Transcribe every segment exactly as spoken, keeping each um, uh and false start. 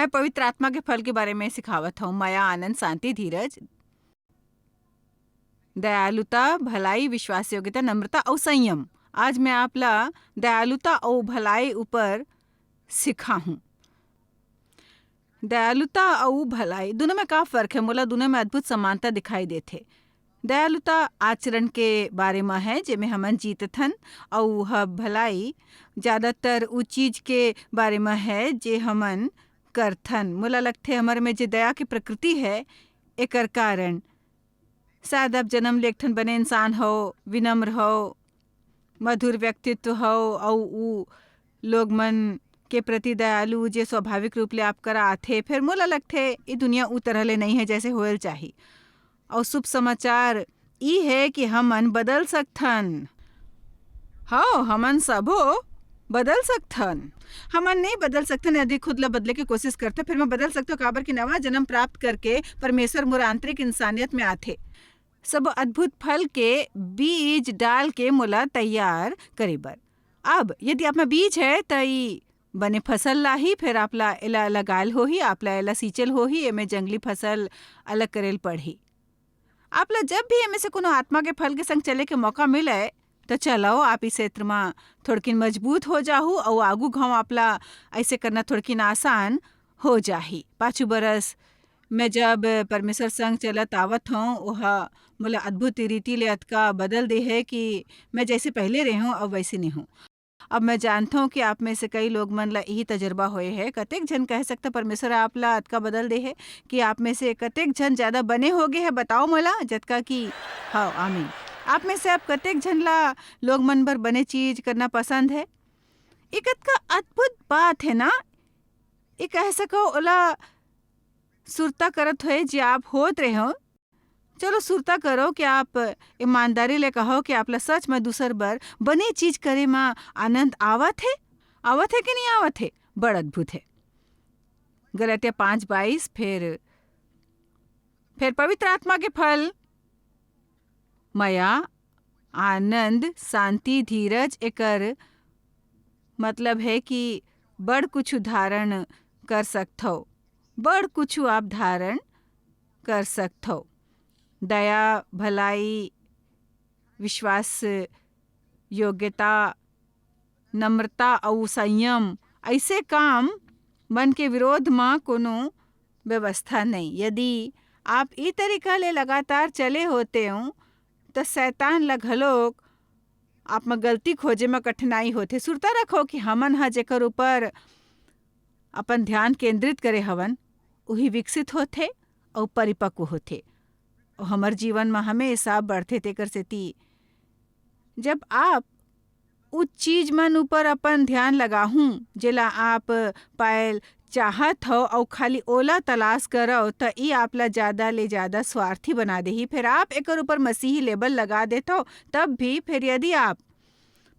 मैं पवित्र आत्मा के फल के बारे में सिखावत हूँ, मया, आनंद, शांति, धीरज, दयालुता, भलाई, विश्वास योग्यता, नम्रता अउ संयम। आज मैं आप ला दयालुता अउ भलाई ऊपर सिखाहूँ। दयालुता अउ भलाई, दोनों में का फर्क है? मोला दोनों में अद्भुत समानता दिखाई देथे। दयालुता आचरण के बारे म है, जेमे हमन जीतथन, अउ ह भलाई ज्यादातर उ चीज के बारे म है, जे हमन करथन। मोला लगथे, हमर में जे दया के प्रकृति है, एकर कारण शायद आप जन्म ले एक ठन बने इंसान हो, विनम्र हो, मधुर व्यक्तित्व हो, अउ उ लोग मन के प्रति दयालु, जे स्वाभाविक रूप ले आप करा आथे। फेर मोला लगथे, ई दुनिया उ तरह ले नइ है, जैसे होयल चाही। अउ शुभ समाचार ई है कि हमन बदल सकथन। हव, हमन सबो बदल सकथन। हमन नहीं बदल सकथन, यदि खुद ला बदले के कोशिश करथे, फिर मैं बदल सकथों, काबर कि नवा जन्म प्राप्त करके परमेश्वर मोर आंतरिक इंसानियत में आथे। सब अद्भुत फल के बीज डाल के मोला तैयार करे बर। अब यदि आप में बीज है, त ई बने फसल लाही, फिर आप ला एला लगायल होही, आप ला एला सींचल होही, एमे जंगली फसल अलग करेल पड़ही। आप ला जब भी एमे से कोनो आत्मा के फल के संग चले के मौका मिले, त चलो, आप इस क्षेत्र म थोड़किन मजबूत हो जाहू, अउ आगू घाव आप ला ऐसे करना थोड़किन आसान हो जाही। पाछू बरस मैं जब परमेश्वर संग चलत आवत हूँ, ओह मोला अद्भुत रीति ले अतका बदल दे है कि मैं जैसे पहले रहे हूँ, अब वैसे नहीं हूँ। अब मैं जानता हूँ कि आप में से कई लोग मन ला यही तजुर्बा होए है। कतेक झन कह सकता, परमेश्वर आप ला अतका बदल दे है कि आप में से कतेक झन ज्यादा बने हो गए है? बताओ मोला, जतका कि, हाँ, आमीन। आप में से आप कतेक झन ला लोग मन बर बने चीज करना पसंद है? ये कतका अद्भुत बात है ना? ये कह सको, ओला सुरता करत होए जे आप होत रहे हो। चलो, सुरता करो कि आप ईमानदारी ले कहो कि आप ला सच में दूसर बर बने चीज करे म आनंद आवत है, आवत है कि नहीं आवत है? बड़ अद्भुत है। गलतिया पाँच बाईस, फिर, फिर पवित्र आत्मा के फल, मया, आनंद, शांति, धीरज, एकर मतलब है कि बड़ कुछ धारण कर सकथव, बड़ कुछ आप धारण कर सकथव। दया, भलाई, विश्वास योग्यता, नम्रता अउ संयम, ऐसे काम मन के विरोध म कोनो व्यवस्था नहीं। यदि आप ई तरीका ले लगातार चले होते हो, त शैतान ल घलोक आप म गलती खोजे म कठिनाई होथे। सुरता रखो कि हमन ह जेकर ऊपर अपन ध्यान केंद्रित करे हवन, उही विकसित होथे अउ परिपक्व होथे। अउ हमर जीवन म हमेशा बढ़थे। तेकर सेती जब आप उ चीज मन ऊपर अपन ध्यान लगाहूं, जेला आप पायल चाहत हव अउ खाली ओला तलाश करव, त ई आप ला ज्यादा ले ज्यादा स्वार्थी बना देही। फिर आप एकर ऊपर मसीही लेबल लगा देथव, तब भी। फिर यदि आप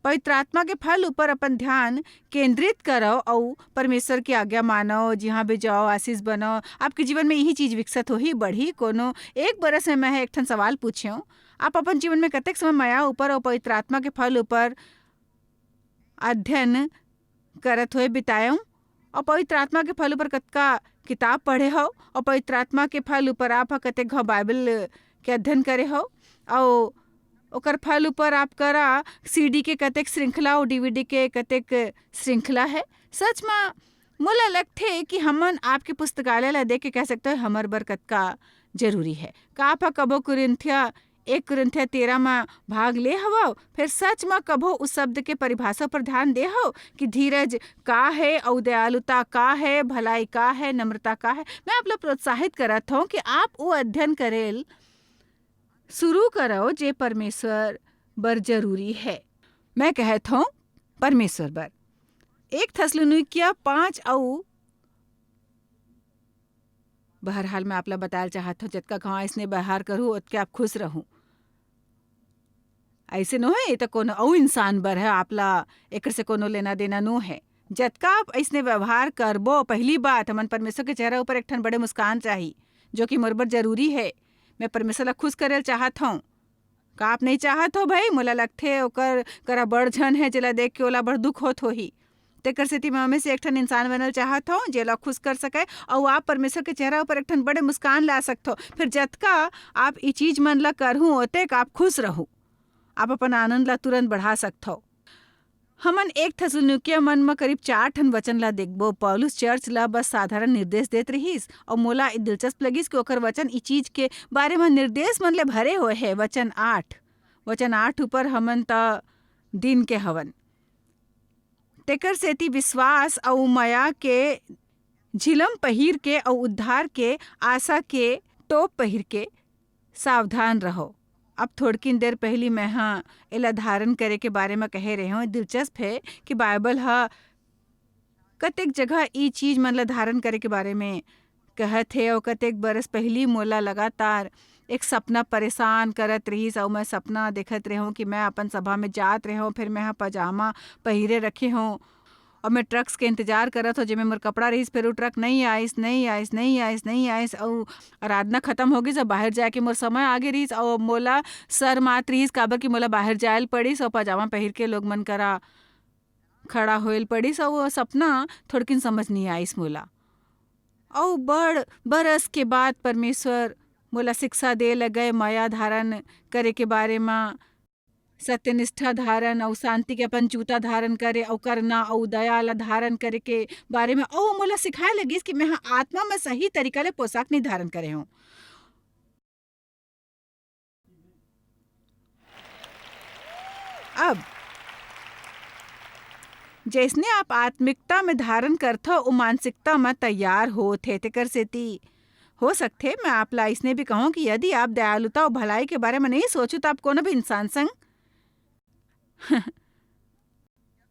पवित्र आत्मा के फल ऊपर अपन ध्यान केंद्रित करव अउ परमेश्वर की आज्ञा मानव, जिहां भी जाओ, आशीष बनव, आपके जीवन में यही चीज विकसित होही, बढ़ही। कोनो एक बरस में मैं एक ठन सवाल पूछेव, आप अपन जीवन में कतेक समय मया ऊपर अउ पवित्र आत्मा के फल ऊपर अध्ययन करत हुए बिताएव? अउ पवित्र आत्मा के फल ऊपर कतका किताब पढ़े हव? अउ पवित्र आत्मा के फल ऊपर आप ह कतेक घाव बाइबल के अध्ययन करे हव? अउ ओकर फल ऊपर आप करा सीडी के कतेक श्रृंखला अउ डीवीडी के कतेक श्रृंखला है? सच म मोला लगथे कि हमन आपके पुस्तकालय ला देख के कह सकते हो, हमर बर कतका जरूरी है। का आप ह कभो कुरिन्थिया, एक कुरिन्थिया तेरह म भाग ले हवव? फिर सच म कभो उस शब्द के परिभाषा पर ध्यान दे हव कि धीरज का है, अउ दयालुता का है, भलाई का है, नम्रता का है? मैं आप ला प्रोत्साहित करत हूँ कि आप वो अध्ययन करेल शुरू करव, जे परमेश्वर बर जरूरी है। मैं कहत हूँ, परमेश्वर बर। एक थस्सलुनीकिया पाँच अउ बहरहाल, मैं आप ला बतायल चाहत हूँ, जतका घाव अइसने व्यवहार करहू, ओतके आप खुश रहू। अइसे नो है, ये तो कोनो अउ इंसान बर है, आप ला एकर से कोनो लेना देना नो है। जतका आप अइसने व्यवहार करबो, पहली बात, हमन परमेश्वर के चेहरा ऊपर एक ठन बड़े मुस्कान चाही, जो कि मोर बर जरूरी है। मैं परमेश्वर ला खुश करेल चाहत हूँ। का आप नहीं चाहत हो भाई? मोला लगथे ओकर करा बड़ झन है, जेला देख के ओला बड़ दुख होत होही। तेकर सेती मैं ओमे से एक ठन इंसान बनल चाहत हौं, जेला खुश कर सकय, अऊ आप परमेश्वर के चेहरा ऊपर एक ठन बड़े मुस्कान ला सकथव। फिर जतका आप ई चीज मन ला करहू, ओतेक आप खुश रहू। आप अपन आनंद ला तुरंत बढ़ा सकथव। हमन एक थेसलुनीकिया मन म करीब चार ठन वचन ला देखबो। पौलुस चर्च ला बस साधारण निर्देश देत रिहिस, अऊ मोला ई दिलचस्प लगिस कि ओकर वचन ई चीज के बारे म निर्देश मन ले भरे होए हे। वचन आठ, वचन आठ ऊपर हमन त दिन के हवन। तेकर सेती विश्वास अऊ मया के झिलम पहिर के अऊ उद्धार के आशा के टोप पहिर के सावधान रहो। अब थोड़किन देर पहिली मैं ह एला धारण करे के बारे म कहे रेहेंव। दिलचस्प हे कि बाइबल ह कतेक जगह ई चीज मन ला धारण करे के बारे म कहत हे, अऊ कतेक बरस पहिली मोला लगातार एक सपना परेशान करत रिहिस, अऊ मैं सपना देखत रेहेंव कि मैं अपन सभा म जात रेहेंव, फिर मैं ह पजामा पहिरे रखे हौं, अऊ मैं ट्रक्स के इंतजार करत हौं, जेमे मोर कपड़ा रिहिस, फिर वो ट्रक नई आइस, नई आइस, नई आइस, नई आइस, अऊ आराधना खतम हो गिस, अऊ बाहिर जाए के मोर समय आगे रिहिस, अऊ मोला शर्मात रिहिस, काबर कि मोला बाहिर जाए ल पड़िस, अऊ पजामा पहिर के लोग मन करा खड़ा होए ल पड़िस, अऊ वो सपना थोड़किन समझ नई आइस मोला। अऊ बड़ बरस के बाद परमेश्वर मोला शिक्षा दे लगे, मया धारण करे के बारे म, सत्यनिष्ठा धारण अऊ शांति के अपन जूता धारण करे अऊ करना अऊ दया ला धारण करे के बारे म, अऊ मोला सिखाए लगिस कि मैं ह आत्मा म सही तरीका ले पोशाक नई धारण करे हौं। अब जइसने आप आत्मिकता म धारण करथव, ओ मानसिकता म तैयार होत हे। तेकर सेती हो सकथे, मैं आप ला अइसने भी कहूं कि यदि आप दयालुता अऊ भलाई के बारे म नई सोचू, त आप कोनो भी इंसान संग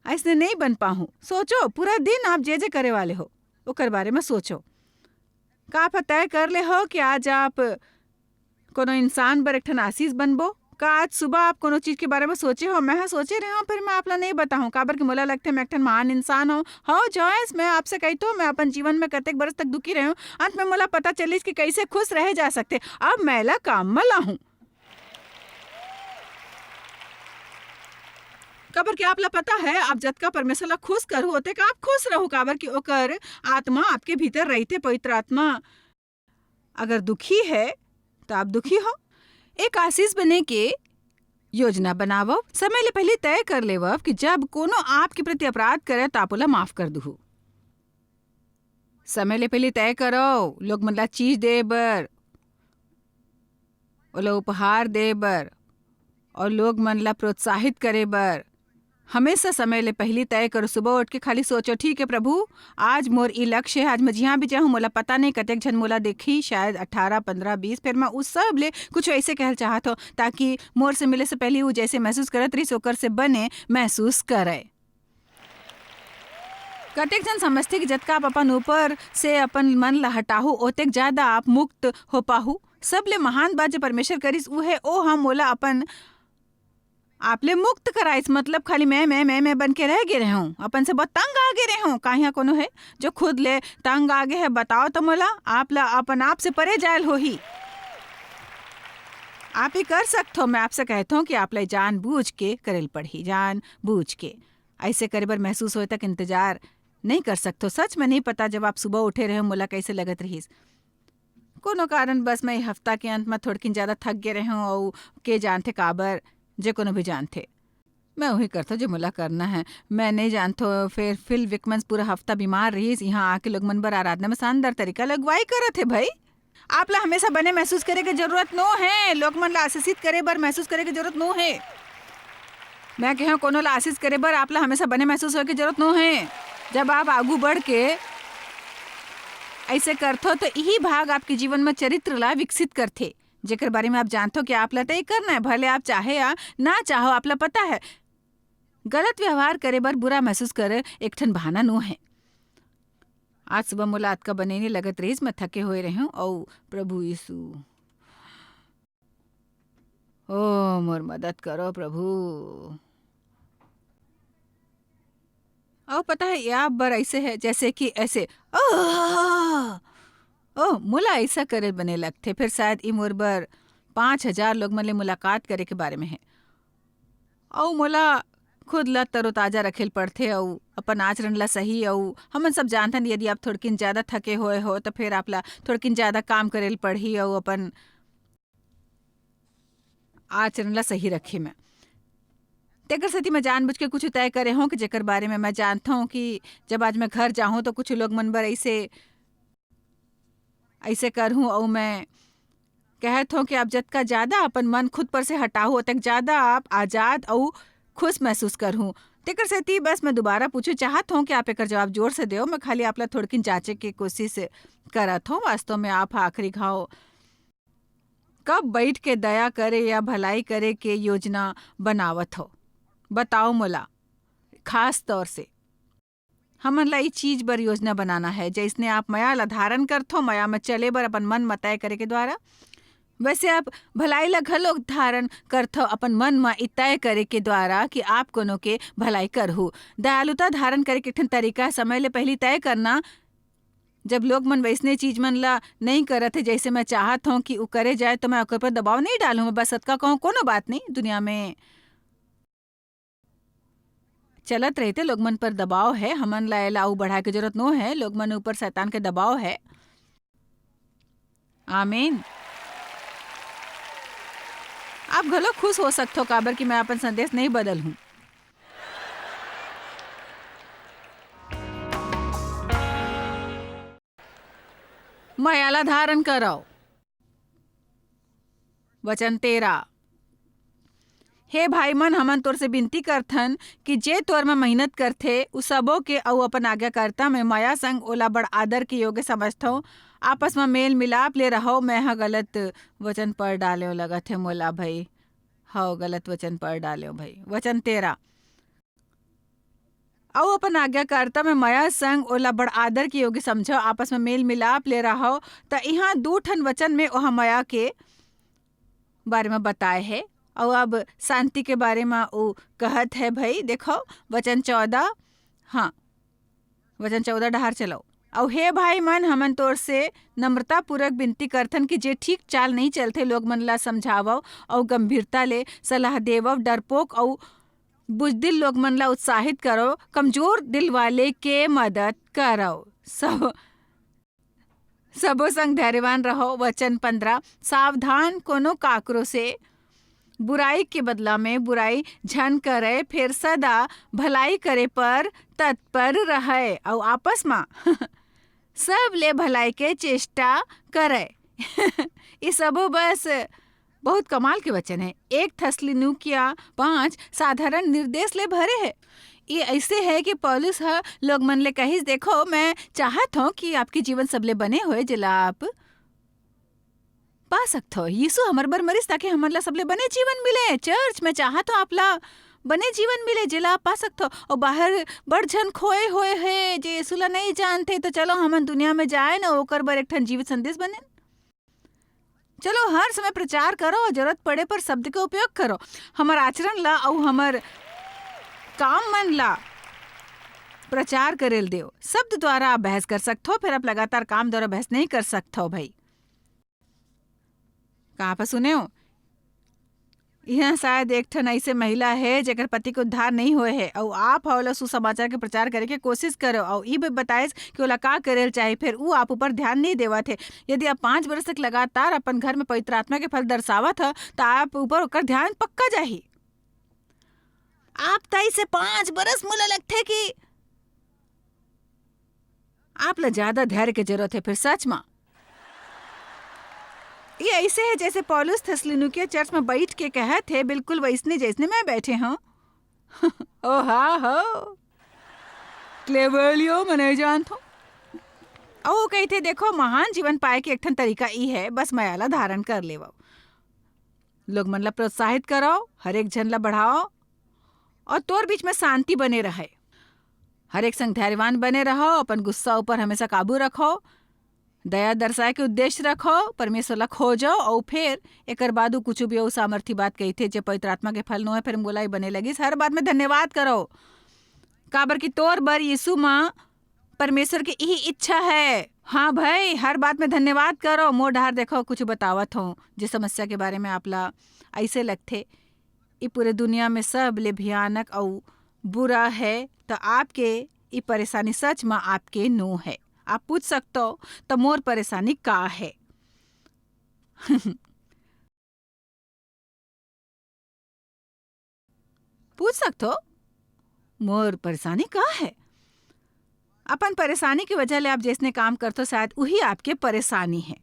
अइसने नई बन पाहू। सोचो, पूरा दिन आप जे-जे करे वाले हो, ओकर बारे म सोचो। का आप ह तय कर ले हो कि आज आप कोनो इंसान बर एक ठन आशीष बनबो? का आज सुबह आप कोनो चीज के बारे म सोचे हो? मैं ह सोचे रेहेंव, फिर मैं आप ला नई बताहूं, काबर कि मोला लगथे, मैं एक ठन महान इंसान हौं। हव, जॉयस, मैं आपसे कहिथों, मैं अपन जीवन म कतेक बरस तक दुखी रेहेंव। अंत म मोला पता चलिस कि कइसे खुश रहे जा सकथे। अब मैं एला काम म लाहूं। काबर कि आप ला पता हे, आप जतका परमेश्वर ला खुश करहू, ओतेक आप खुश रहू, काबर कि ओकर आत्मा आपके भीतर रहिथे, पवित्र आत्मा। अगर दुखी हे, त आप दुखी हो। एक आशीष बने के योजना बनावव। समय ले पहिली तय कर लेवव कि जब कोनो आपके प्रति अपराध करे, त आप ओला माफ कर दुहू। समय ले पहिली तय करव, लोग मन ला चीज दे बर, ओला उपहार दे बर अऊ लोग मन ला प्रोत्साहित करे बर। हमेशा समय ले पहिली तय करो। सुबह उठ के खाली सोचो, "ठीक है प्रभु, आज मोर ई लक्ष्य है, आज मैं जिहाँ भी जाहूँ, मोला पता नहीं कतेक झन मोला देखही, शायद अठारह, पन्द्रह, बीस, फिर मैं उस सब ले कुछ ऐसे कहल चाहत हूँ, ताकि मोर से मिले से पहले वो जैसे महसूस करत रहिस, ओकर से बने महसूस करे।" कतेक झन समझथे कि जतका आप अपन ऊपर से अपन मन ला हटाहू, ओतेक ज्यादा आप मुक्त हो पाहू। सबले महान बात जो परमेश्वर करिस, वो है, ओ हम मोला अपन आप ले मुक्त कराइस, मतलब खाली मैं, मैं, मैं, मैं बन के रह गे रहूं, अपन से बहुत तंग आ गे रहूं। का इहाँ कोनो है जो खुद ले तंग आ गे है? बताओ तो मोला, आप ला अपन आप से परे जायल होही। आप ही कर सकथो, मैं आपसे कहत हूँ कि आप ला जानबूझ के करे ल पड़ही, जानबूझ के। ऐसे करे बर महसूस होए तक इंतजार नहीं कर सकथो। सच में नहीं पता जब आप सुबह उठे रहे मोला कैसे लगत रहिस। कोनो कारणवश मैं हफ्ता के अंत में थोड़किन ज्यादा थक गे रहे हूँ, अउ के जानथे काबर, जे कोनो भी जानथे। मैं वही करथो जो मोला करना है। मैं नहीं जानथो, फिर फिल विकमन्स पूरा हफ्ता बीमार रहिस, यहाँ आके लोग मन बर आराधना में शानदार तरीका ले अगुवाई करत हे भाई। आप ला हमेशा बने महसूस करे के जरूरत नो है, लोग मन ला आशीषित करे बर महसूस करे के जरूरत नो है। मैं कहे कोनो ला आशीष करे बर आप ला हमेशा बने महसूस होए के जरूरत नो है। जब आप आगू बढ़ के ऐसे करथो, तो यही भाग आपके जीवन में चरित्र ला विकसित करथे, जेकर बारे में आप जानथो कि आप ला तय करना है, भले आप चाहे या ना चाहो, आप ला पता है। गलत व्यवहार करे बर बुरा महसूस करे एक ठन बहाना नो है। आज सुबह मोला अतका बने नहीं लगत रहिस, मैं थके हुए रहे हूँ। अउ प्रभु यीशु, ओ मोर मदद करो प्रभु। अउ पता है, या बर ऐसे है जैसे कि ऐसे, ओह! ओह, मोला ऐसा करे बने लगथे। फिर शायद ई मोर बर पाँच हजार लोग मन ले मुलाकात करे के बारे में है। अउ मोला खुद ला तरोताजा रखे ल पड़थे अउ अपन आचरण ला सही। अउ हमन सब जानथन, यदि आप थोड़किन ज्यादा थके होए हो, त फिर आप ला थोड़किन ज्यादा काम करे ल पड़ही अउ अपन आचरण ला सही रखे में। तेकर सेती मैं जानबूझ के कुछ तय करे हों कि जेकर बारे में मैं जानथों कि जब आज मैं घर जाहूं, तो कुछ लोग मन बर ऐसे, ऐसे करहूं। अउ मैं कहत हों कि आप जतका ज्यादा अपन मन खुद पर से हटाहू, ओतक ज्यादा आप आजाद अउ खुश महसूस करहू। तेकर सेती बस मैं दोबारा पूछू चाहत हों कि आप एकर जवाब जोर से देव। मैं खाली आप ला थोड़किन जांचे के कोशिश करत हों, वास्तव में आप ह आखिरी घाव कब बैठ के दया करे या भलाई करे के योजना बनावत हो? बताओ मोला। खास तौर से हमन ला ई चीज बर योजना बनाना है, जैसने आप मया ला धारण करथो, मया में चले बर अपन मन म तय करे के द्वारा, वैसे आप भलाई ला घलो धारण करथो अपन मन म ई तय करे के द्वारा कि आप कोनो के भलाई करहू। दयालुता धारण करे के एक ठन तरीका है, समय ले पहली तय करना। जब लोग मन वैसने चीज मन ला नहीं करत है, जैसे मैं चाहत हों कि उ करे जाए, तो मैं ओकर पर दबाव नहीं डालूं। मैं बस अतका कहूं, कोनो बात नहीं, दुनिया में चलत रहिथे, लोग मन पर दबाव है, हमन ला एला अउ बढ़ाए के जरूरत नो है, लोग मन ऊपर शैतान के दबाव है। आमीन। आप घलो खुश हो सकथो, काबर कि मैं अपन संदेश नहीं बदल हूं। मया ला धारण करव। वचन तेरा। हे भाई मन, हमन तोर से बिनती करथन कि जे तोर म मेहनत करथे, उ सबो के अउ अपन आज्ञाकारिता में मया संग ओला बड़ आदर के योग्य समझथव, आपस म मेल मिलाप ले रहव। मैं ह गलत वचन पढ़ डालेव लगत हे मोला भई। हव, गलत वचन पढ़ डालेव भई। वचन तेरा। अउ अपन आज्ञाकारिता में मया संग ओला बड़ आदर के योग्य समझव, आपस में मेल मिलाप ले रहव। त इहाँ दू ठन वचन में ओह मया के बारे में बताए हे, अउ अब शांति के बारे में उ कहत हे भई। देखव, वचन चौदह, हाँ, वचन चौदह डहार चलव। अउ हे भाई मन, हमन तोर से नम्रतापूर्वक बिनती करथन कि जे ठीक चाल नइं चलथे, लोग मन ला समझावव अउ गंभीरता ले सलाह देवव, डरपोक अउ बुजदिल लोग मन ला उत्साहित करव, कमजोर दिल वाले के मदद करव। सब, सबो संग धैर्यवान रहव। वचन पन्द्रह, सावधान, कोनो काकरो से बुराई के बदला में बुराई झन करय, फेर सदा भलाई करे पर तत्पर रहय, अउ आपस म सब ले भलाई के चेष्टा करय। ये सबो बस बहुत कमाल के वचन है। एक थस्सलुनीकिया पाँच साधारण निर्देश ले भरे है। ये ऐसे है कि पौलुस ह लोग मन ले कहिस, "देखो, मैं चाहत हूँ कि आपके जीवन सबले बने होए, जेला आप पा सकथो। यीशु हमर बर मरिस, ताकि हमन ला सबले बने जीवन मिले। चर्च, मैं चाहत हूँ, आप ला बने जीवन मिले, जेला आप पा सकथो।" और बाहर बड़ झन खोए होए है, जे यीशु ला नहीं जानते, तो चलो, हमन दुनिया में जाए न, ओकर बर एक ठन जीवित संदेश बने। चलो, हर समय प्रचार करो और जरूरत पड़े पर शब्द के उपयोग करो। हमर आचरण ला अउ हमर काम मन ला प्रचार करेल देव। शब्द द्वारा आप बहस कर सकथो, फिर आप लगातार काम द्वारा बहस नहीं कर सकथो भाई। कहाँ पर सुने हो? यहाँ शायद एक ठन ऐसे महिला है, जेकर पति के उद्धार नहीं होए है, अउ आप ह ओला सुसमाचार के प्रचार करे के कोशिश करो, अउ ई भी बताएस कि ओला का करे ल चाही, फिर ऊ आप ऊपर ध्यान नहीं देवत है। यदि आप पाँच बरस तक लगातार अपन घर में पवित्र आत्मा के फल दर्शावत ह, त आप ऊपर ओकर ध्यान पक्का जाही। आप तई से पाँच बरस मोला लगथे कि आप ला ज्यादा धैर्य के जरूरत है। फिर सच मा, ये ऐसे है, जैसे पौलुस थेस्सलुनीकिया चर्च में बैठ के कहत है, बिल्कुल वैसने, जैसने मैं बैठे हूँ। ओ हा हो, क्लेवलियो, मैं नहीं जानत हूँ। अउ वो कहते, "देखो, महान जीवन पाए के एक ठन तरीका ई है, बस मया ला धारण कर लेवो। लोग मन ला प्रोत्साहित करो, हर एक झन ला बढ़ाओ, और तोर बीच में शांति बने रहे। हर एक संग धैर्यवान बने रहो, अपन गुस्सा ऊपर हमेशा काबू रखो, दया दर्शाए के उद्देश्य रखो, परमेश्वर ला खोजो, और फिर एकर बाद ऊ कुछ भी अउ सामर्थी बात कहिथे, जे पवित्र आत्मा के फल नो है, फिर मोला ही बने लगिस, हर बात में धन्यवाद करो, काबर कि तोर बर यीशु माँ परमेश्वर के इही इच्छा है।" हाँ भाई, हर बात में धन्यवाद करो। मोर डहार देखो, कुछ बतावत हो, जे समस्या के बारे में आप ला ऐसे लगथे, ई पूरे दुनिया में सब ले भयानक अउ बुरा है, त आपके ई परेशानी सच म आपके नो है। आप पूछ सकथो, "त मोर परेशानी का है?" पूछ सकथो, "मोर परेशानी का है?" अपन परेशानी के वजह ले आप जैसने काम करथो, शायद उही आपके परेशानी है।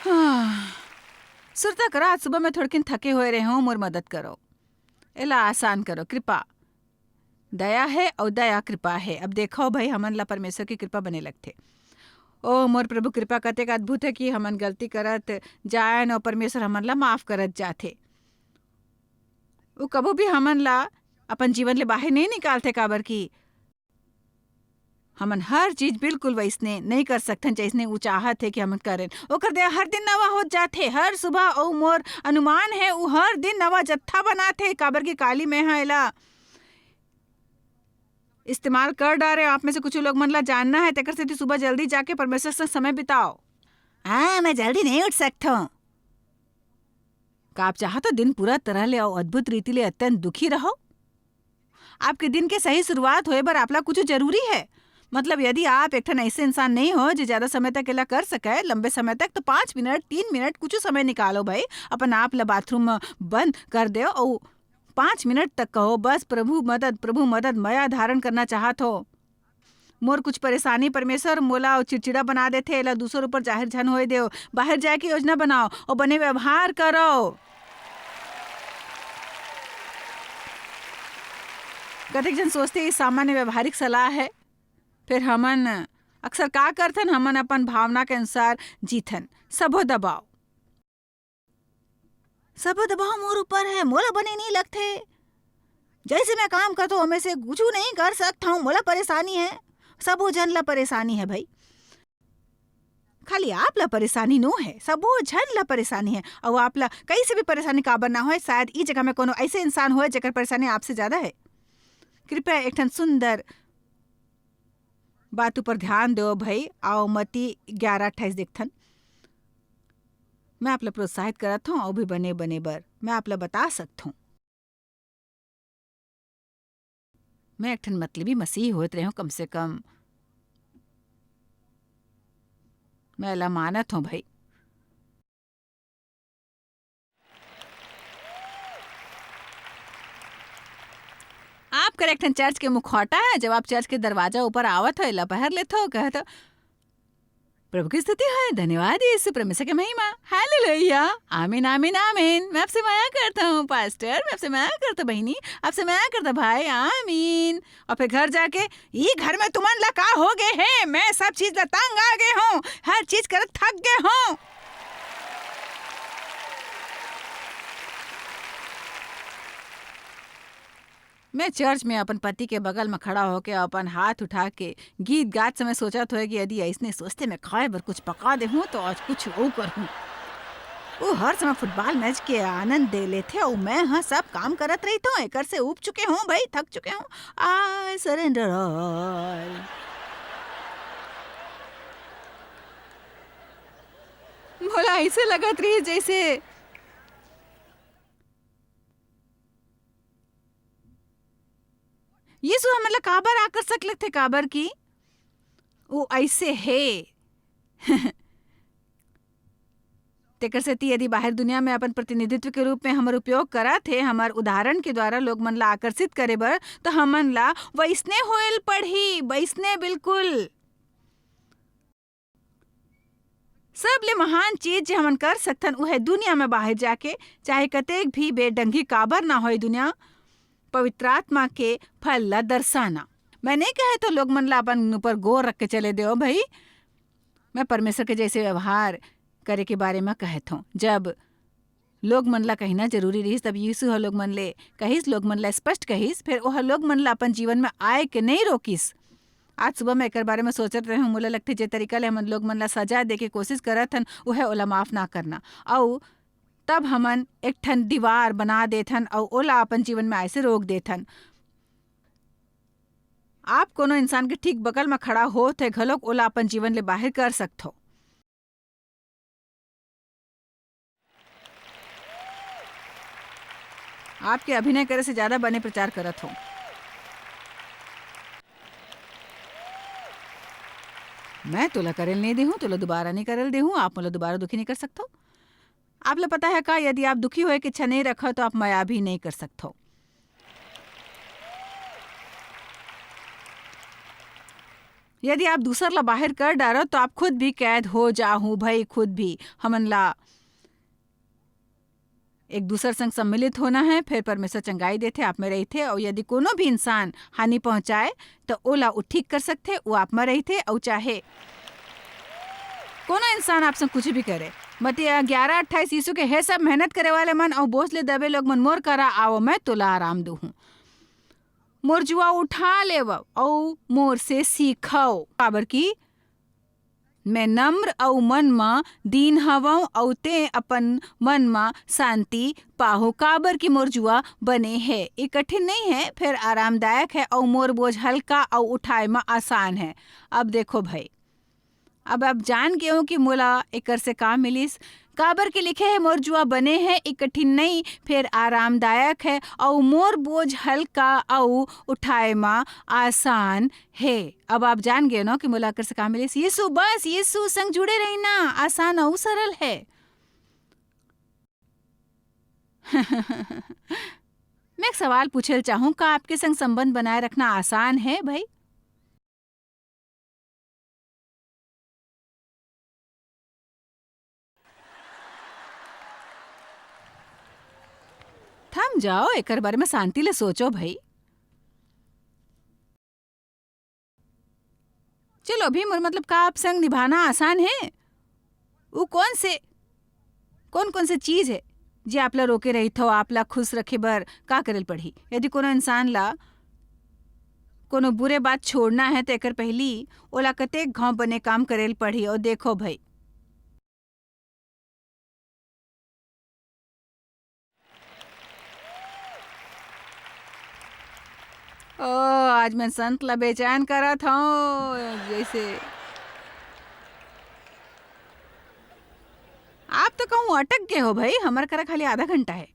हाँ। सुरता करो, आज सुबह मैं थोड़किन थके होए रहे हूँ, मोर मदद करो। एला आसान करो, कृपा। दया है अउ दया कृपा है। अब देखो भाई, हमन ला परमेश्वर की कृपा बने लगथे। ओ मोर प्रभु, कृपा कतेक अद्भुत है कि हमन गलती करत जायन अउ परमेश्वर हमन ला माफ करत जाथे। वो कभू भी हमन ला अपन जीवन ले बाहर नहीं निकालथे, काबर कि हमन हर चीज बिल्कुल वैसने नहीं कर सकथन, जैसने वो चाहत है कि हमन करें। ओकर दया हर दिन नवा होत जाथे, हर सुबह। अउ मोर अनुमान है, वो हर दिन नवा जत्था बनाथे, काबर कि काली मैं हा एला इस्तेमाल कर डारे। आप में से कुछ लोग मन ला जानना है, तेकर सेती सुबह जल्दी जाके परमेश्वर संग समय बिताओ। हाँ, मैं जल्दी नहीं उठ सकथों। का आप चाहत हो दिन पूरा तरह ले अउ अद्भुत रीति ले अत्यंत दुखी रहो? आपके दिन के सही शुरुआत होए बर आपला कुछ जरूरी है। मतलब, यदि आप एक ठन ऐसे इंसान नहीं हो जो ज्यादा समय तक एला कर सके, लंबे समय तक, तो पाँच मिनट, तीन मिनट, कुछ समय निकालो भाई, अपन आप ला बाथरूम में बंद कर दो और पाँच मिनट तक कहो, "बस प्रभु मदद, प्रभु मदद, मया धारण करना चाहत हो।" मोर कुछ परेशानी, परमेश्वर मोला अउ चिड़चिड़ा बना देथे, एला दूसर ऊपर जाहिर झन होए देव। बाहर जाए के योजना बनाओ अउ बने व्यवहार करो। कतेक झन सोचथे, ये सामान्य व्यवहारिक सलाह है। फिर हमन अक्सर का करथन, हमन अपन भावना के अनुसार जीथन। सबो दबाओ। सबो दबाव मोर ऊपर है, मोला बने नहीं लगथे। जैसे मैं काम करथों, ओमे से कुछु नहीं कर सकथों, मोला परेशानी है। सबो झन ला परेशानी है भाई, खाली आप ला परेशानी नो है, सबो झन ला परेशानी है। अउ आप ला कहीं से भी परेशानी काबर ना होए, शायद ई जगह में कोनो ऐसे इंसान होए जेकर परेशानी आपसे ज्यादा है। कृपया एक ठन सुंदर बात ऊपर ध्यान देव भाई। आओ मती ग्यारह अट्ठाईस देखथन। मैं आप ला प्रोत्साहित करत हूँ, अउ भी बने बने बर मैं आप ला बता सकत हूँ। मैं एक ठन मतलबी मसीही होत रहे हूँ, कम से कम मैं ला मानत हूँ भाई। आप कर एक ठन चर्च के मुखौटा है, जब आप चर्च के दरवाजा ऊपर आवत हो, एला पहर लेथो, कहत हो, "प्रभु की स्तुति है, धन्यवाद यीशु, परमेश्वर के महिमा, हालेलुया, आमीन, आमीन, आमीन। मैं आपसे मया करता हूँ पास्टर, मैं आपसे मया करता बहिनी, आपसे मया करता भाई, आमीन।" और फिर घर जाके, "ई घर में तुमन ला का हो गए है? मैं सब चीज ला तंग आ गए हूँ, हर चीज करत थक गए हूँ।" मैं चर्च में अपन पति के बगल में खड़ा होके अपन हाथ उठा के गीत गात समय सोचत होए कि यदि अइसने सोचते मैं खाए बर कुछ पका देहूं तो आज कुछ अउ करहूं। वो हर समय फुटबॉल मैच के आनंद दे लेथे अउ मैं ह सब काम करत रहिथों। एकर से उब चुके हूँ भाई, थक चुके हूँ। I surrender all। मोला ऐसे लगत रही जैसे यीशु हमन ला काबर आकर्षक लगथे, काबर कि वो ऐसे हे। तेकर सेती यदि बाहर दुनिया में अपन प्रतिनिधित्व के रूप में हमर उपयोग करत हे, हमर उदाहरण के द्वारा लोग मन ला आकर्षित करे बर, तो हमन ला वैसने होएल पड़ही, वैसने बिल्कुल। सबले महान चीज जे हमन कर सकथन, वो है दुनिया में बाहर जाके, चाहे कतेक भी बेढंगी काबर ना होए दुनिया, पवित्र आत्मा के फल ला दर्शाना। मैं नहीं कहे तो लोग मन ला अपन ऊपर गोर रख के चले देव भाई। मैं परमेश्वर के जैसे व्यवहार करे के बारे में कहत हूँ। जब लोग मन ला कहना जरूरी रहिस, तब यीशु ह लोग मन ले कहिस, लोग मन ला स्पष्ट कहिस, फिर ओह लोग मन ला अपन जीवन में आए के नहीं रोकिस। आज सुबह मैं एकर बारे में सोचत रहे हूँ, मोला लगथे जे तरीका ले हमन लोग मन ला सजा दे के कोशिश करत हन, वो है ओला माफ ना करना। अउ तब हमन एक ठन दीवार बना देथन अउ ओला अपन जीवन में आए से रोक देथन। आप कोनो इंसान के ठीक बगल में खड़ा होत है घलोक ओला अपन जीवन ले बाहर कर सकथो। आपके अभिनय करे से ज्यादा बने प्रचार करत हो। मैं तोला करल नहीं देहूं, तोला दोबारा नहीं करल देहूं, आप मोला दोबारा दुखी नहीं कर सकथो। आप ला पता है का, यदि आप दुखी होए के इच्छा नहीं रखो, तो आप मया भी नहीं कर सकथो। यदि आप दूसर ला बाहर कर डारो, तो आप खुद भी कैद हो जाहू भाई, खुद भी। हमन ला एक दूसर संग सम्मिलित होना है, फिर परमेश्वर चंगाई देथे, आप में रहिथे, अउ यदि कोनो भी इंसान हानि पहुंचाए, तो ओला उ ठीक कर सकथे, वो आप में रहिथे, अउ चाहे कोनो इंसान आप संग कुछ भी करे। मत्ती ग्यारह अट्ठाईस यीशु के, "हे सब मेहनत करे वाले मन अउ बोझ ले दबे लोग मन, मोर करा आओ, मैं तोला आराम दूहूं। मोर जुआ उठा लेवव अउ मोर से सीखव, काबर कि मैं नम्र अउ मन म दीन हवंव, अउ तें अपन मन म शांति पाहू, काबर कि मोर जुआ बने हे।" ये कठिन नहीं है, फेर आरामदायक है, अउ मोर बोझ हल्का अउ उठाए म आसान है। अब देखो भाई, अब आप जान गे हो कि मोला एकर से का मिलिस, काबर के लिखे है, "मोर जुआ बने है, ये कठिन नहीं, फेर आरामदायक है, अउ मोर बोझ हल्का अउ उठाए म आसान हे।" अब आप जान गे न कि मोला एकर से का मिलिस। यीशु, बस यीशु संग जुड़े रहिना आसान अउ सरल है। मैं एक सवाल पूछे ल चाहूँ, का आपके संग संबंध बनाए रखना आसान है भाई? थम जाओ, एकर बारे में शांति ले सोचो भाई। चलो, अभी मोर मतलब का आप संग निभाना आसान है? वो कौन से, कौन कौन से चीज है जे आप ला रोके रही थो, आप ला खुश रखे बर का करेल पड़ही? यदि कोनो इंसान ला कोनो बुरे बात छोड़ना है, तो एकर पहली ओला कतेक घाव बने काम करेल पड़ही। और देखो भाई, ओ, आज मैं संत ला बेचैन करत हूँ, जैसे आप तो कहूँ अटक गए हो भाई, हमारे करा खाली आधा घंटा है।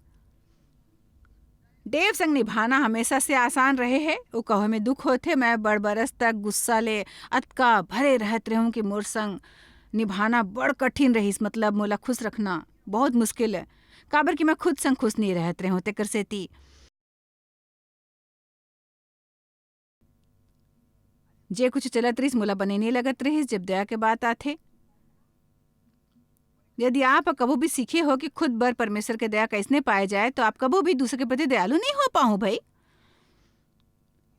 डेव संग निभाना हमेशा से आसान रहे है। वो कहे में दुख होथे, मैं बड़ बरस तक गुस्सा ले अतका भरे रहत रहूं कि मोर संग निभाना बड़ कठिन रहिस, मतलब मोला खुश रखना बहुत मुश्किल है, काबर कि मैं खुद संग खुश नहीं रहत रहूं, तेकर सेती जे कुछ चलत रहिस, मोला बने नहीं लगत रहिस। जब दया के बात आथे, यदि आप कभू भी सीखे हो कि खुद बर परमेश्वर के दया कैसने पाए जाए, तो आप कभू भी दूसरे के प्रति दयालु नहीं हो पाहू भाई।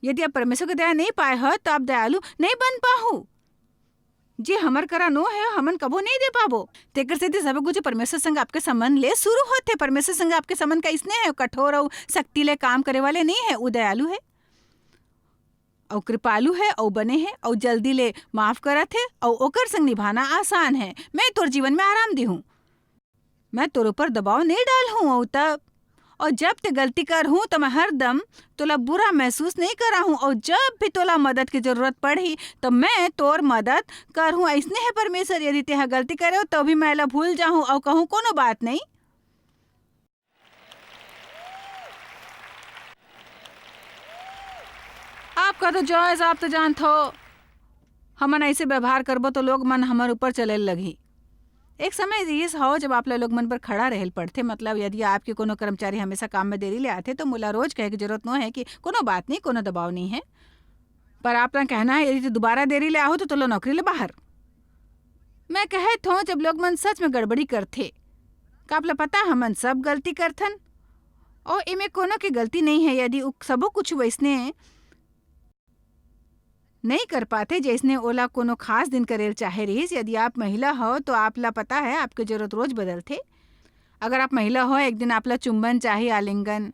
यदि आप परमेश्वर के दया नहीं पाए हो, तो आप दयालु नहीं बन पाहू। जे हमर करा नो है, हमन कभू नहीं दे पाबो। तेकर सेती सब कुछ परमेश्वर संग आपके संबंध ले शुरू होथे। परमेश्वर संग आपके संबंध का इसने है, कठोर अउ शक्ति ले काम करे वाले नहीं है, उ दयालु है। अउ कृपालु है, अउ बने है, अउ जल्दी ले माफ करत है, अउ ओकर संग निभाना आसान है। मैं तोर जीवन में आराम देहूं, मैं तोर ऊपर दबाव नहीं डालहूं। अउ तब, अउ जब ते गलती करहूं, तो मैं हरदम तोला बुरा महसूस नहीं कराहूं, अउ जब भी तोला मदद की जरूरत पड़ही, तो मैं तोर मदद करहूं। ऐसने है परमेश्वर, यदि तेहा गलती करे हो, तो भी मैं एला भूल जाहूं अउ कहूं, "कोनो बात नहीं।" आपका तो जॉयस, आप तो जानथो, हमन ऐसे व्यवहार करबो तो लोग मन हमर ऊपर चले लगही। एक समय रिहिस हव जब आप ला लोग मन पर खड़ा रहल पड़थे, मतलब यदि आपके कोनो कर्मचारी हमेशा काम में देरी ले आथे तो मोला रोज कहे के जरूरत नो है कि कोनो बात नहीं, कोनो दबाव नहीं है। पर आप ला कहना है, यदि तो दोबारा देरी ले आहू तो तोला नौकरी ले बाहर। मैं कहत हूँ, जब लोग मन सच में गड़बड़ी करथे, का आप ला पता हमन सब गलती करथन? और इमे कोनो के गलती नहीं है, यदि उ सबो कुछ वैसने नहीं कर पाथे जैसने ओला कोनो खास दिन करेल चाहे रहिस। यदि आप महिला हो तो आप ला पता है आपके जरूरत रोज बदलथे। अगर आप महिला हो, एक दिन आप ला चुंबन चाही, आलिंगन,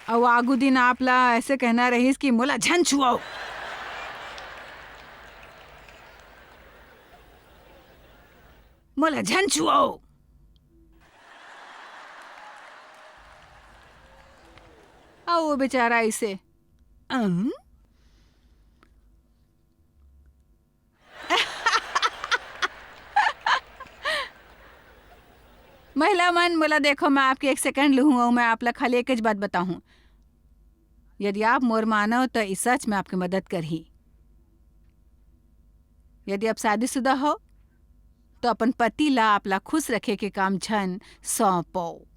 अउ आगू दिन आप ला ऐसे कहना रहिस कि "मोला झन छुआओ, मोला झन छुआओ।" अउ वो बेचारा ऐसे, "अं?" मन, मोला देखो, मैं आपके एक सेकंड लूहूं अउ मैं आप ला खाली एक बात बताहूं। यदि आप मोर मानव, त ई सच में आपके मदद करही। यदि आप शादीशुदा हो, तो अपन पति ला, आप ला खुश रखे के काम झन सौंपो।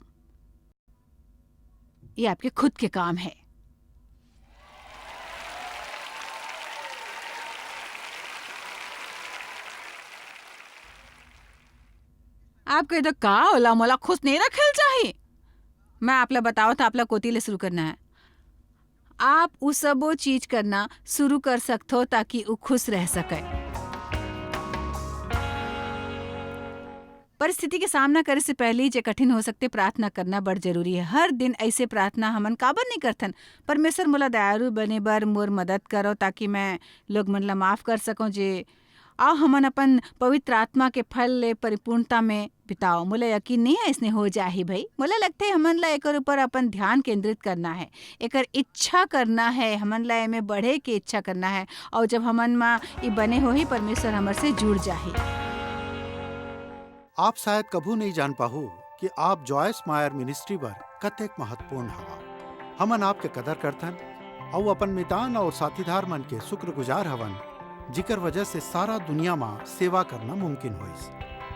ये आपके खुद के काम है। आप कहे तो का होला, मोला खुश नहीं रखेल चाही? मैं आप ला बताओ था, आप ला कोती ले शुरू करना है। आप उ सबो चीज करना शुरू कर सकथो ताकि उ खुश रह सके। परिस्थिति के सामना करे से पहले जे कठिन हो सकते, प्रार्थना करना बड़ जरूरी है। हर दिन ऐसे प्रार्थना हमन काबर नहीं करथन? "परमेश्वर, मोला दयालु बने बर मोर मदद करो, ताकि मैं लोग मन ला माफ कर सकूं।" जे आओ हमन अपन पवित्र आत्मा के फल ले परिपूर्णता में बिताओ। मोला यकीन नहीं है इसने हो जाही भाई। मोला लगथे हमन ला एकर ऊपर अपन ध्यान केंद्रित करना है, एकर इच्छा करना है, हमन ला एमे बढ़े के इच्छा करना है। और जब हमन मा ई बने होही, परमेश्वर हमर से जुड़ जाही। आप शायद कभू नहीं जान पाहू कि आप जॉयस मायर मिनिस्ट्री बर कतेक महत्वपूर्ण हवा। हमन आपके कदर करथन अउ अपन मितान और साथीदार मन के शुक्रगुजार हवन, जिकर वजह से सारा दुनिया मा सेवा करना मुमकिन होइस।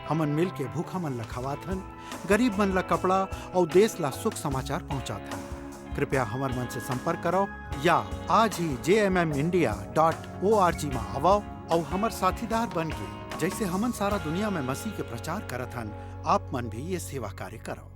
हमन मिल के भूखा मन ला खवाथन, गरीब मन ला कपड़ा और देश ला सुख समाचार पहुंचाथन। कृपया हमर मन से संपर्क करो या आज ही जे M M India dot O R G मा आवो और हमर साथीदार बन के, जैसे हमन सारा दुनिया में मसीह के प्रचार करत हन, आप मन भी ये सेवा कार्य करो।